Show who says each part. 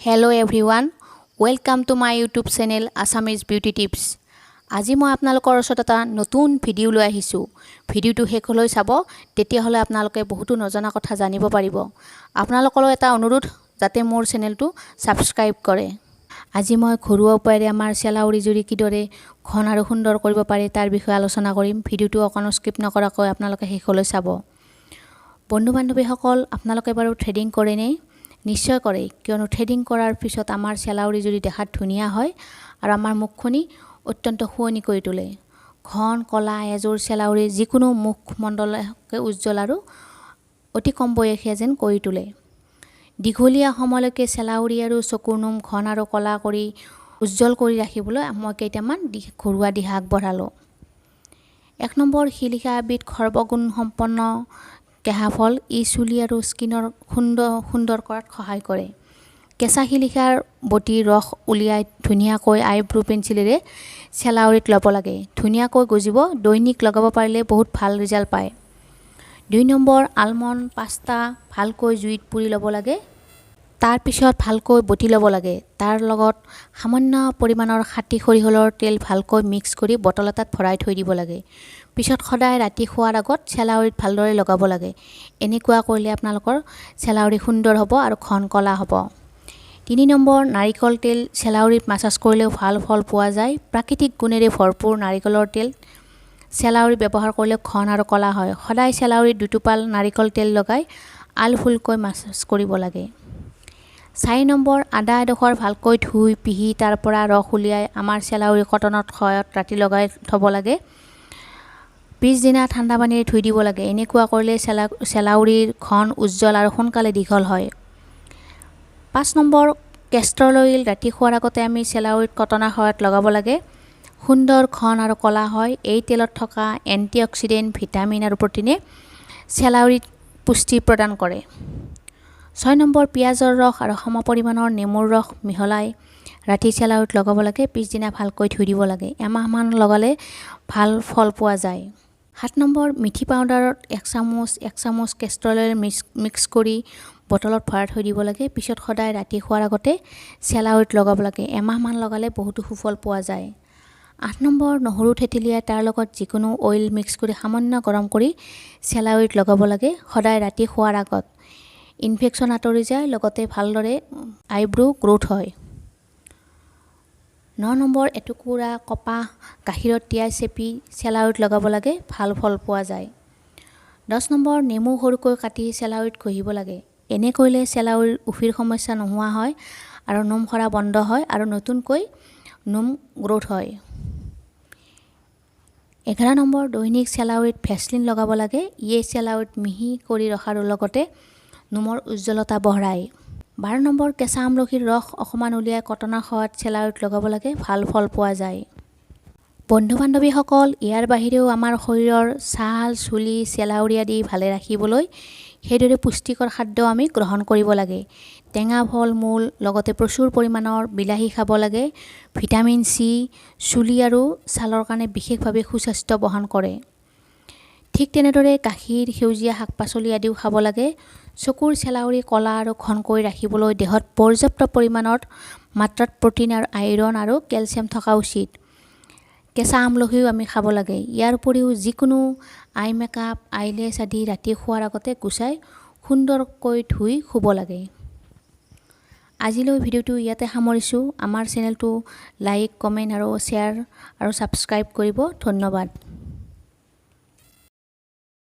Speaker 1: Hello everyone, welcome to my YouTube channel Assamese Beauty Tips. আজি মই আপোনালোকৰ ওচৰত এটা নতুন ভিডিঅ' লৈ আহিছোঁ। ভিডিঅ'টো শেষলৈ চাব, তেতিয়াহ'লে আপোনালোকে বহুতো নজনা কথা জানিব পাৰিব। আপোনালোকলৈ এটা অনুৰোধ যাতে মোৰ চেনেলটো ছাবস্ক্ৰাইব কৰে। আজি মই ঘৰুৱা উপায়েৰে আমাৰ চেলাউৰি জুৰি কিদৰে ঘন আৰু সুন্দৰ কৰিব পাৰে, তাৰ বিষয়ে আলোচনা কৰিম। ভিডিঅ'টো অকণো স্কিপ নকৰাকৈ আপোনালোকে শেষলৈ চাব। বন্ধু বান্ধৱীসকল, আপোনালোকে বাৰু থ্ৰেডিং কৰেনে? নিশ্চয় কৰে, কিয়নো থ্ৰেডিং কৰাৰ পিছত আমাৰ চেলাউৰি যদি দেখাত ধুনীয়া হয় আৰু আমাৰ মুখখনি অত্যন্ত শুৱনি কৰি তোলে। ঘন ক'লা এযোৰ চেলাউৰি যিকোনো মুখমণ্ডলকে উজ্জ্বল আৰু অতি কম বয়সীয়া যেন কৰি তোলে। দীঘলীয়া সময়লৈকে চেলাউৰি আৰু চকুৰ নোম ঘন আৰু ক'লা কৰি উজ্জ্বল কৰি ৰাখিবলৈ মই কেইটামান ঘৰুৱা দিহা আগবঢ়ালোঁ। 1 নম্বৰ, শিলিখা এবিধ সৰ্বগুণ সম্পন্ন কেঁহা ফল। ই চুলি আৰু স্কিনৰ সুন্দৰ সুন্দৰ কৰাত সহায় কৰে। কেঁচা শিলিখাৰ বটি ৰস উলিয়াই ধুনীয়াকৈ আইব্ৰ' পেঞ্চিলেৰে চেলাউৰিত ল'ব লাগে। ধুনীয়াকৈ গজিব। দৈনিক লগাব পাৰিলে বহুত ভাল ৰিজাল্ট পায়। 2 নম্বৰ, আলমণ্ড 5টা ভালকৈ জুইত পুৰি ল'ব লাগে। তাৰপিছত ভালকৈ বটি ল'ব লাগে। তাৰ লগত সামান্য পৰিমাণৰ খাটি সৰিয়হৰ তেল ভালকৈ মিক্স কৰি বটল এটাত ভৰাই থৈ দিব লাগে। পিছত সদায় ৰাতি শোৱাৰ আগত চেলাউৰিত ভালদৰে লগাব লাগে। এনেকুৱা কৰিলে আপোনালোকৰ চেলাউৰি সুন্দৰ হ'ব আৰু ঘন ক'লা হ'ব। 3 নম্বৰ, নাৰিকল তেল চেলাউৰিত মাছাজ কৰিলেও ভাল ফল পোৱা যায়। প্ৰাকৃতিক গুণেৰে ভৰপূৰ নাৰিকলৰ তেল চেলাউৰি ব্যৱহাৰ কৰিলে ঘন আৰু ক'লা হয়। সদায় চেলাউৰিত দুটোপাল নাৰিকল তেল লগাই আলফুলকৈ মাছাজ কৰিব লাগে। 4 নম্বৰ, আদা এডোখৰ ভালকৈ ধুই পিহি তাৰ পৰা ৰস উলিয়াই আমাৰ চেলাউৰি কটনৰ সহায়ত ৰাতি লগাই থ'ব লাগে। পিছদিনা ঠাণ্ডা পানীৰে ধুই দিব লাগে। এনেকুৱা কৰিলে চেলাউৰিৰ ঘন, উজ্জ্বল আৰু সোনকালে দীঘল হয়। 5 নম্বৰ, কেষ্টৰ অইল ৰাতি শোৱাৰ আগতে আমি চেলাউৰিত কটনৰ সহায়ত লগাব লাগে। সুন্দৰ ঘন আৰু ক'লা হয়। এই তেলত থকা এণ্টি অক্সিডেণ্ট, ভিটামিন আৰু প্ৰ'টিনে চেলাউৰিত পুষ্টি প্ৰদান কৰে। 6 নম্বৰ, পিঁয়াজৰ ৰস আৰু সম পৰিমাণৰ নেমুৰ ৰস মিহলাই ৰাতি চেলাউৰিত লগাব লাগে। পিছদিনা ভালকৈ ধুই দিব লাগে। এমাহমান লগালে ভাল ফল পোৱা যায়। 7 নম্বৰ, মেথি পাউডাৰত এক চামুচ এক চামুচ কেষ্টৰ অইল মিক্স কৰি বটলত ভৰাই থৈ দিব লাগে। পিছত সদায় ৰাতি শোৱাৰ আগতে চেলাউৰিত লগাব লাগে। এমাহমান লগালে বহুতো সুফল পোৱা যায়। 8 নম্বৰ, নহৰু থেতেলিয়াই তাৰ লগত যিকোনো অইল মিক্স কৰি সামান্য গৰম কৰি চেলাউৰিত লগাব লাগে সদায় ৰাতি শোৱাৰ আগত। ইনফেকশ্যন আঁতৰি যায়, লগতে ভালদৰে আইব্ৰ' গ্ৰ'থ হয়। 9 নম্বৰ, এটুকুৰা কপাহ গাখীৰত তিয়াই চেপি চেলাউৰিত লগাব লাগে। ভাল ফল পোৱা যায়। 10 নম্বৰ, নেমু সৰুকৈ কাটি চেলাউৰিত ঘঁহিব লাগে। এনে কৰিলে চেলাউৰিৰ উফিৰ সমস্যা নোহোৱা হয় আৰু নোম সৰা বন্ধ হয় আৰু নতুনকৈ নোম গ্ৰ'থ হয়। 11 নম্বৰ, দৈনিক চেলাউৰিত ভেচলিন লগাব লাগে। ইয়ে চেলাউৰিত মিহি কৰি ৰখাৰ লগতে নোমৰ উজ্জ্বলতা বঢ়ায়। 12 নম্বৰ, কেঁচা আমলখিৰ ৰস অকণমান উলিয়াই কটনৰ সহায়ত চেলাউৰিত লগাব লাগে। ভাল ফল পোৱা যায়। বন্ধু বান্ধৱীসকল, ইয়াৰ বাহিৰেও আমাৰ শৰীৰৰ ছাল, চুলি, চেলাউৰি আদি ভালে ৰাখিবলৈ সেইদৰে পুষ্টিকৰ খাদ্য আমি গ্ৰহণ কৰিব লাগে। টেঙা ফল মূল, লগতে প্ৰচুৰ পৰিমাণৰ বিলাহী খাব লাগে। ভিটামিন চি চুলি আৰু ছালৰ কাৰণে বিশেষভাৱে সুস্বাস্থ্য বহন কৰে। ঠিক তেনেদৰে গাখীৰ, সেউজীয়া শাক পাচলি আদিও খাব লাগে। চকুৰ চেলাউৰি ক'লা আৰু ঘন কৰি ৰাখিবলৈ দেহত পৰ্যাপ্ত পৰিমাণৰ মাত্ৰাত প্ৰ'টিন আৰু আইৰণ আৰু কেলছিয়াম থকা উচিত। কেঁচা আমলখিও আমি খাব লাগে। ইয়াৰ উপৰিও যিকোনো আই মেকআপ, আইলেছ আদি ৰাতি শোৱাৰ আগতে গুচাই সুন্দৰকৈ ধুই শুব লাগে। আজিলৈ ভিডিঅ'টো ইয়াতে সামৰিছোঁ। আমাৰ চেনেলটো লাইক, কমেণ্ট আৰু শ্বেয়াৰ আৰু ছাবস্ক্ৰাইব কৰিব। ধন্যবাদ।